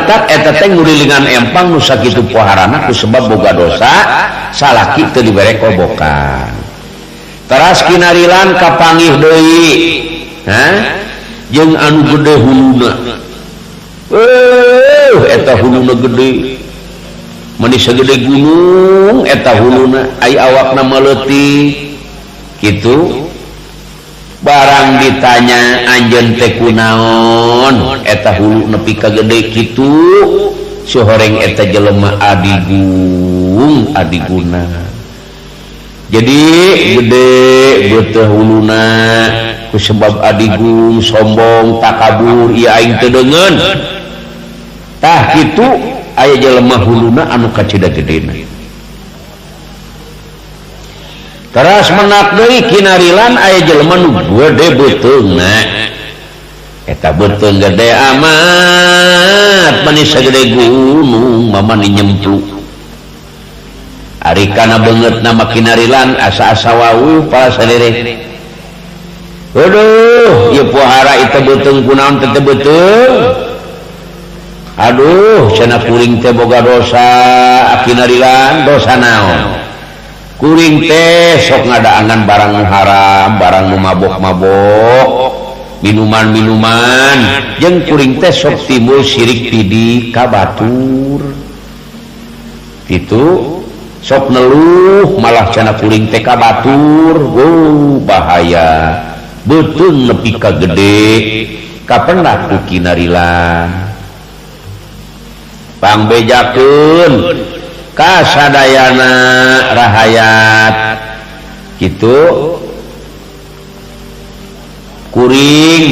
Matak eta teh ngurilingan empang nu sakitu poharana ku sebab boga dosa salaki teu dibere kobokan. Teras kinarilan kapanggih deui, hah? Jeung anu gede huluna. Eta huluna gede. Meni sagede gunung eta huluna, ai awakna mah leutik. Kitu. Barang ditanya anjeun teh kunaon eta hulu nepi ka gede kitu, sihoreng eta jelema adigung adiguna. Jadi gede beuteung huluna ku sebab adigung sombong takabur ieu aing teu deungeun. Tah kitu aya jelema huluna anu kacida gedena. Teras menak deui kinarilan aya jelema nu gede beuteungna. Eta beuteung gede amat mani sagede gunung mamani nyemplu. Ari kana beungeutna mah kinarilan asa-asa wawuh para sadere. Aduh, ieu pohara itu beuteung kunaon teh beuteung. Aduh, cenah kuring teh boga dosa kinarilan dosa naon? Kuring teh sok ngadaangan barang haram, barang nu mabok-mabok, minuman-minuman, jeung kuring teh sok timbul sirik pidi ka batur. Kitu sok neluh malah cenah kuring teh ka batur, oh bahaya. Beuteung nepi ka gede, kapendak ku kinarilan. Pangbejakeun kasadayana rahayat kitu kuring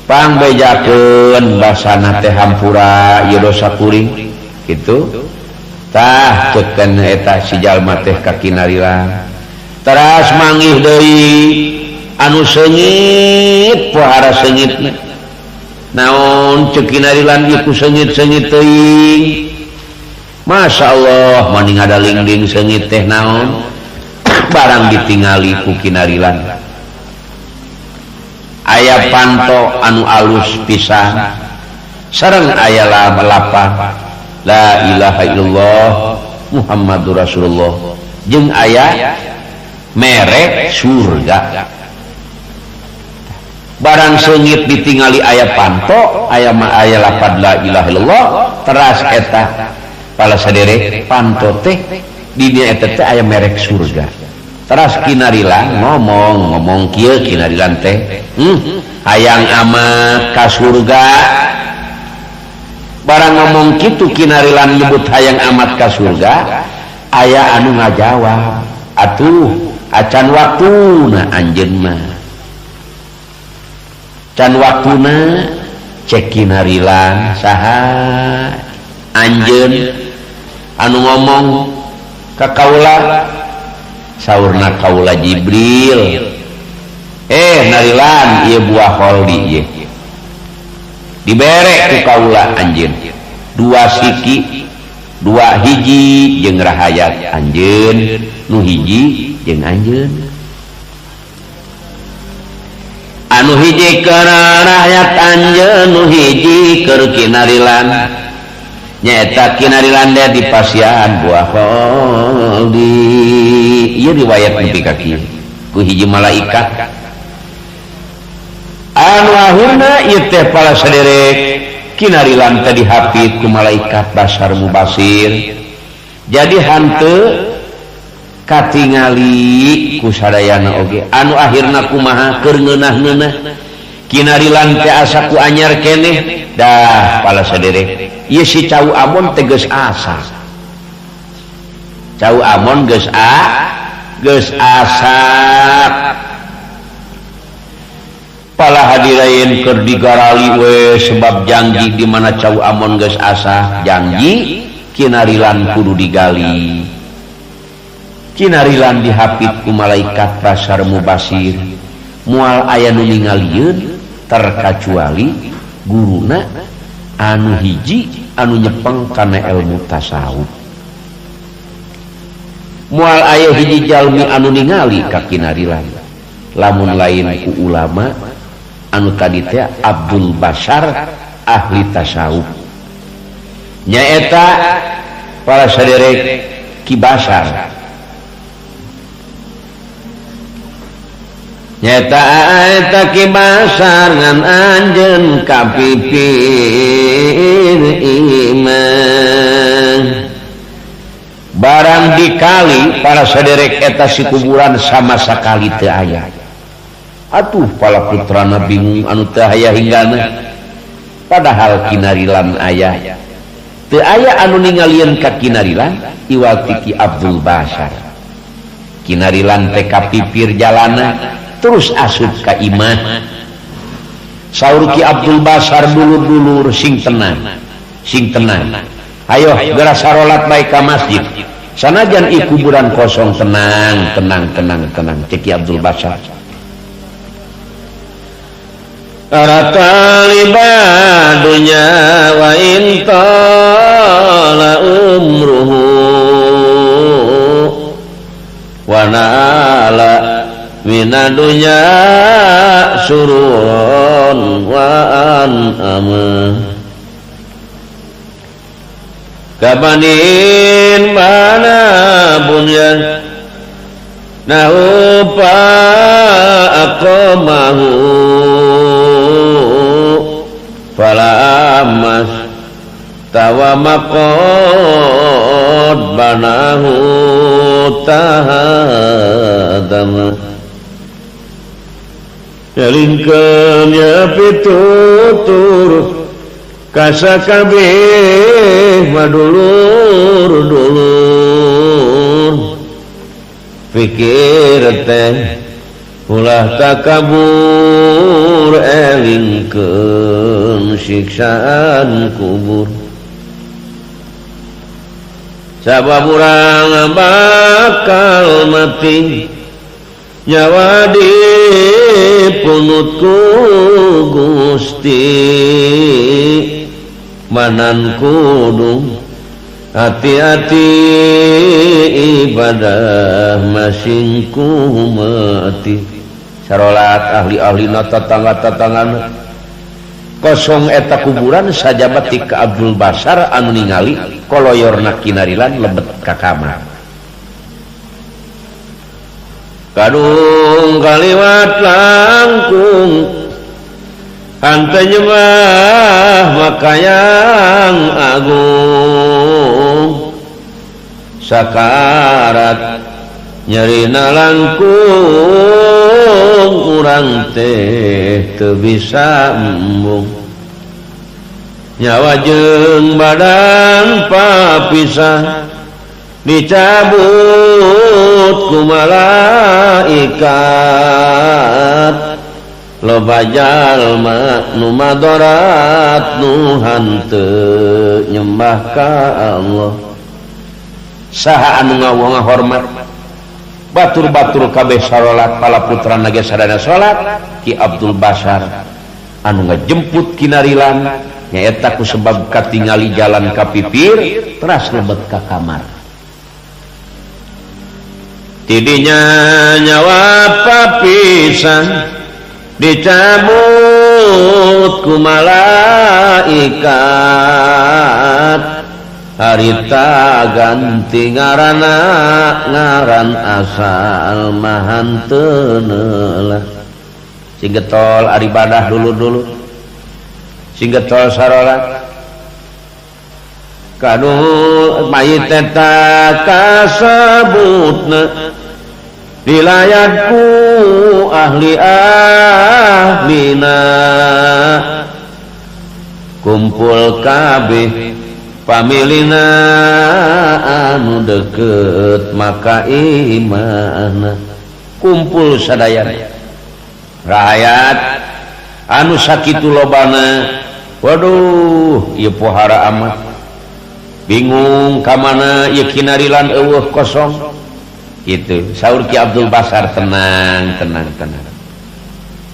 pangbejakeun basana teh hampura ieu dosa kuring kitu tah ceken eta si jalma teh ka kinarilan. Teras manggih deui anu seungit pohara seungitna naon ceuk kinarilan ieu ku seungit-seungit teuing. Masya Allah mani ngadaling-ling seungit teh naon barang ditingali ku kinarilan. Aya panto anu alus pisan sareng aya lapang la ilaha illallah Muhammadur Rasulullah jeung aya merek surga. Barang seungit ditingali aya panto aya ma aya lapad la ilaha illallah teras eta pala sadere panto teh di dieu eta teh aya merek surga. Teras kinarilan ngomong kieu kinarilan teh, hayang amat ka surga. Barang ngomong kitu kinarilan nyebut hayang amat ka surga, aya anu ngajawab, atuh acan waktuna anjeun mah. Can waktuna cek kinarilan saha anjeun anu ngomong ka kaula, saurna kaula Jibril. Narilan ieu buah kholdi ieu dibere ku kaula anjeun dua siki dua hiji jeung rahayat anjeun nu hiji jeung anjeun anu hiji keur rahayat anjeun nu hiji keur kinarilan nyaeta kinarilan teh dipasihan buah kholdi. Ieu riwayat nepi ka kieu ku hiji malaikat anu akhirna ieu teh para saderek kinarilan teh dihapit ku malaikat basar mubasir. Jadi hanteu katingali ku sadayana oge anu akhirna kumaha keur ngeunah-ngeunah kinarilan teh asa ku anyar keneh dah pala saderek ieu si cau amon teh geus asa. Cau amon geus a geus asak. Pala hadirain keur digarali we sebab janji di mana cau amon geus asa janji kinarilan kudu digali. Kinarilan dihapit ku malaikat basar mubasir moal aya nu ningalieun terkecuali guruna anu hiji anu nyepeng kana ilmu tasawuf. Moal aya hiji jalmi anu ningali ka kinarilan lamun lain ku ulama anu tadi teh Abdul Basar ahli tasawuf. Nyaeta para saderek Ki Basar. Nyaeta eta Ki Basar ngan anjeun kapipir imah. Barang dikali para saderek eta si kuburan sama sakali teu aya. Atuh pala putrana bingung anu teu aya hinggana. Padahal kinarilan aya. Teu aya anu ningalieun ka kinarilan iwal ti Ki Abdul Basar. Kinarilan teh kapipir jalana terus asup ka imah. Saur Ki Abdul Basar dulur-dulur sing tenang, sing tenang. Ayo geura sarolat bae ka masjid. Sanajan i kuburan kosong tenang, tenang, tenang, tenang cek Ki Abdul Basar. Rata dunya wa in tala umruhu wa nala mina dunya surun wa an'ama kabanin mana bunyan nahupa aqamahu fala amas tawa maqad banahu tahadama jalingkeun ya pitutur kasakabeh madulur-dulur pikir teh ulah takabur elingkeun siksaan kubur sabab urang bakal mati nyawa dipunut ku Gusti manan kudu hati-hati ibadah masing ku mati. Sarolat ahli-ahli tetangga-tetangga kosong eta kuburan sajabati ka Abdul Basar anu ningali koloyorna kinarilan lebet ka kamar. Kadung kaliwat langkung hante nyembah maka yang agung sakarat nyerina langkung urang teh teu bisa embung nyawa jeung badan papisah dicabut ku malaikat loba jalma nu madarat nu hanteu nyembah ka Allah. Saha anu ngahormat batur-batur kabeh sarolat pala putrana ge sadaya salat Ki Abdul Basar anu ngajemput kinarilan nyaeta ku sebab katingali jalan ka pipir teras lebet ka kamar. Tidinya nyawa papisah dicabut ku malaikat harita ganti ngarana ngaran asal mahanteu neulah. Sing getol ari badah dulur-dulur sing getol sarolat kanu mayit eta kasebutna dilayat ku ahli ahlina kumpul kabeh pamilina anu deket maka imana kumpul sadaya rakyat anu sakitu lobana. Waduh ieu pohara amat bingung ka mana ieu kinarilan eueuh kosong gitu. Saur Ki Abdul Basar tenang tenang tenang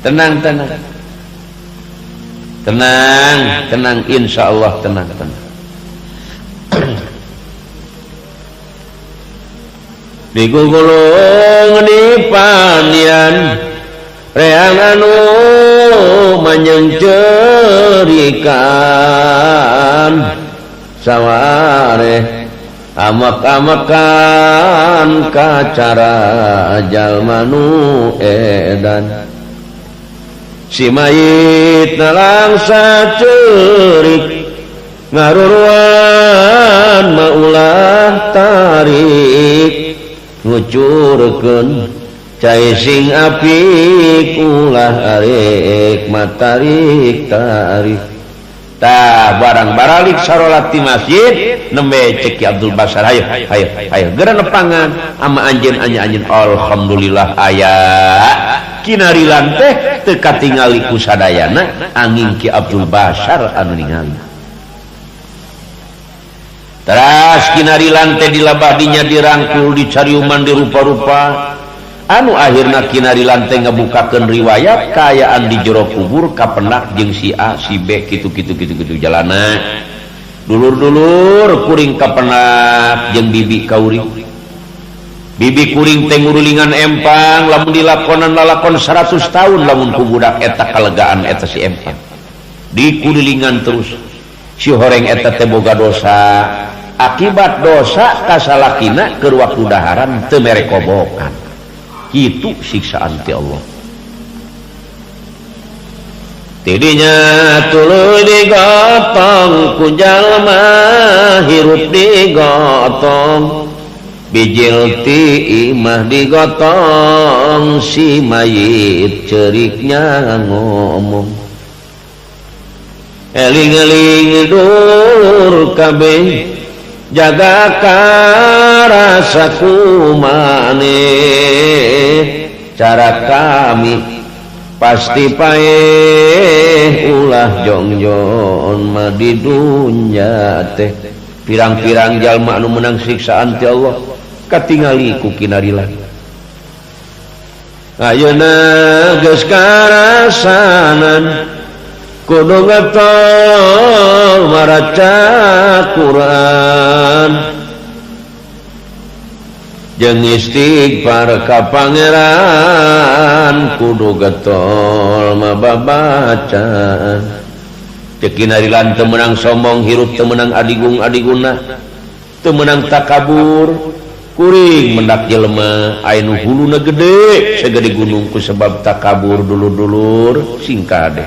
tenang tenang tenang tenang insyaallah tenang tenang. Digugulung di panian reang anu manyengcerikan Saware amak-amakan kacara jalma nu edan si mayit nalangsa ceurik ngaruruan maulah tarik ngucurkeun cai sing apik ulah arek matarik tarik. Tah barang baralik sarolat di masjid nembe cek Ki Abdul Basar hayo hayo hayo geura nepangan ama anjeun anjeun alhamdulillah aya kinarilan teh teu katingali ku sadayana angin Ki Abdul Basar anu ningali. Teras kinarilan teh dilabah dinya dirangkul dicariuman dirupa-rupa anu akhirna kinarilan teh ngabukakeun riwayat kaayaan di jero kubur kapenak jeung si A si B kitu kitu kitu kitu jalana dulur-dulur kuring kapenak jeung bibi kauring bibi kuring teh ngurulingan empang lamun dilakonan lalakon 100 tahun lamun ku budak eta kalegaan eta si empang dikurilingan terus si horeng eta teh boga dosa akibat dosa kasalakina keur waktu daharan teu mere kobokan. Itu siksaan ti Allah. Tidinya tuluy digotong ku jalma hirup digotong bijil ti imah digotong si mayit ceriknya ngomong eling-eling dulur kabeh jaga karasa kumane cara kami pasti paeh ulah jongjon mah di dunya teh pirang-pirang jalma anu menang siksaan ti Allah katingali ku kinarilan. Ayeuna geus karasanan kudu ngetol maraca Quran jeung istighfar ka pangeran kudu getol mababacaan. Cek kinarilan teu meunang sombong hirup teu meunang adigung adiguna teu meunang takabur kuring mendak jelema aya nu huluna gede sagede gunung ku sebab takabur dulur-dulur sing kade.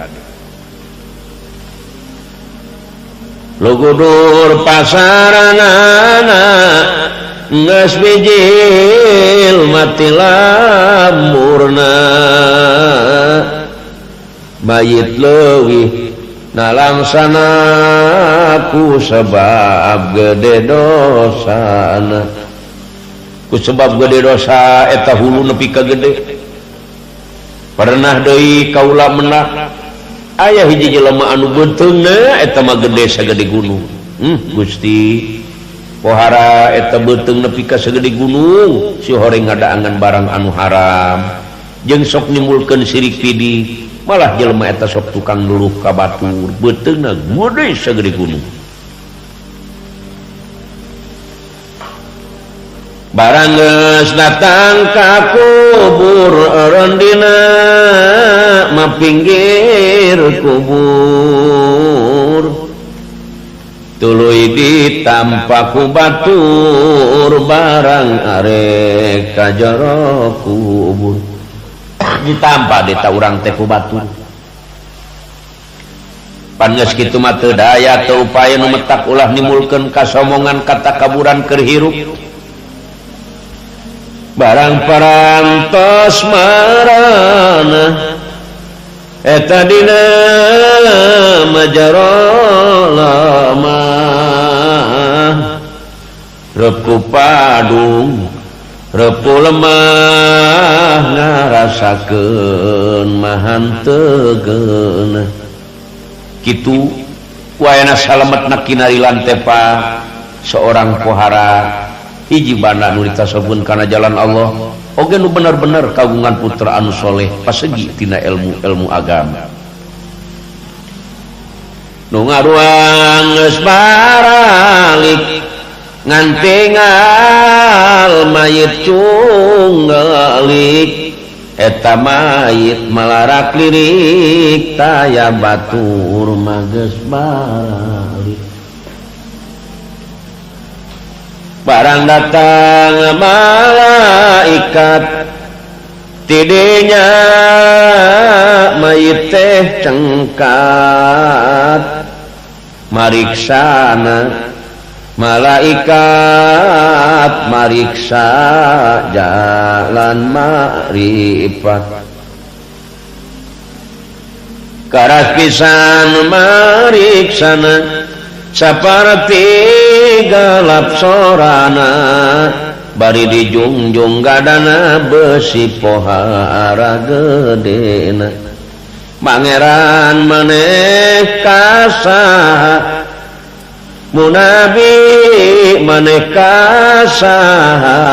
Lugudur pasaranana geus bijil mati lamurna mayit leuwih nalangsana ku sebab gede dosana ku sebab gede dosa eta hulu nepi ka gede. Pernah deui kaula menak aya hiji jelema anu beuteungna eta mah gede sagede gunung. Gusti pohara eta beuteung nepi ka sagede gunung si horeng ngadaangan barang anu haram jeung sok nimbulkeun sirik pidi malah jelema eta sok tukang nuluh ka batur beuteungna gede sagede gunung. Barang geus datang ka kubur eureun dina mah pinggir kubur tuluy ditampa ku batur barang arek ka jero kubur ditampa dita urang teh ku batur pan geus kitu mah teu daya teu upaya nu metak ulah nimbulkeun kasomongan katakaburan keur hirup. Barang parantos marana eta dina majaro lama repu padung repu lemah ngarasakeun mahan tegeuna kitu wayana salametna kinarilan tepa seorang pohara hiji banda nu ditasabun kana jalan Allah oge nu bener-bener kagungan putra anu soleh pasegi tina ilmu-ilmu agama nu ngaruang geus baralik ngan tinggal mayit cunggelik eta mayit malarak lirik taya batur mah geus baralik. Barang datang malaikat tidinya mayit teh cengkat mariksana malaikat mariksa jalan makrifat karas pisan mariksana saparti galap sorana bari dijungjung gadana besi pohara gedena pangeran maneh kasaha munabi maneh kasaha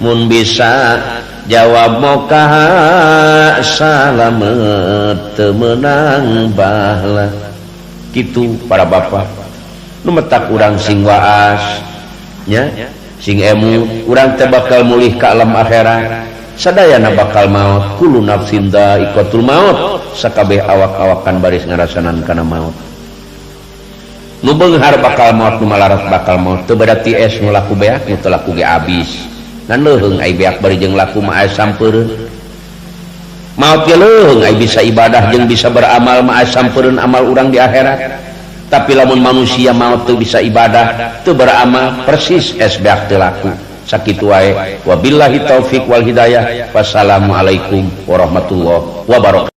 mun bisa jawab mokaha salamet teu meunang bahala. Kitu para bapak nu metak urang sing waas nya sing emu urang teh bakal mulih ka alam akhirat sadayana bakal maot kullu nafsin dha'iqatul maut sakabeh awak-awakan baris ngarasanan kana maot nu beunghar bakal maot nu malarat bakal maot teu berarti es nu laku beak nu teu laku ge abis ngan leuheung ai beak bari jeung laku mah aya sampeureun maot ge leuheung ai bisa ibadah jeung bisa beramal mah aya sampeureun amal urang di akhirat. Tapi lamun manusia maot teu bisa ibadah teu beramal persis es beak teu laku. Sakitu wae wabillahi taufik wal hidayah. Wassalamualaikum warahmatullahi wabarakatuh.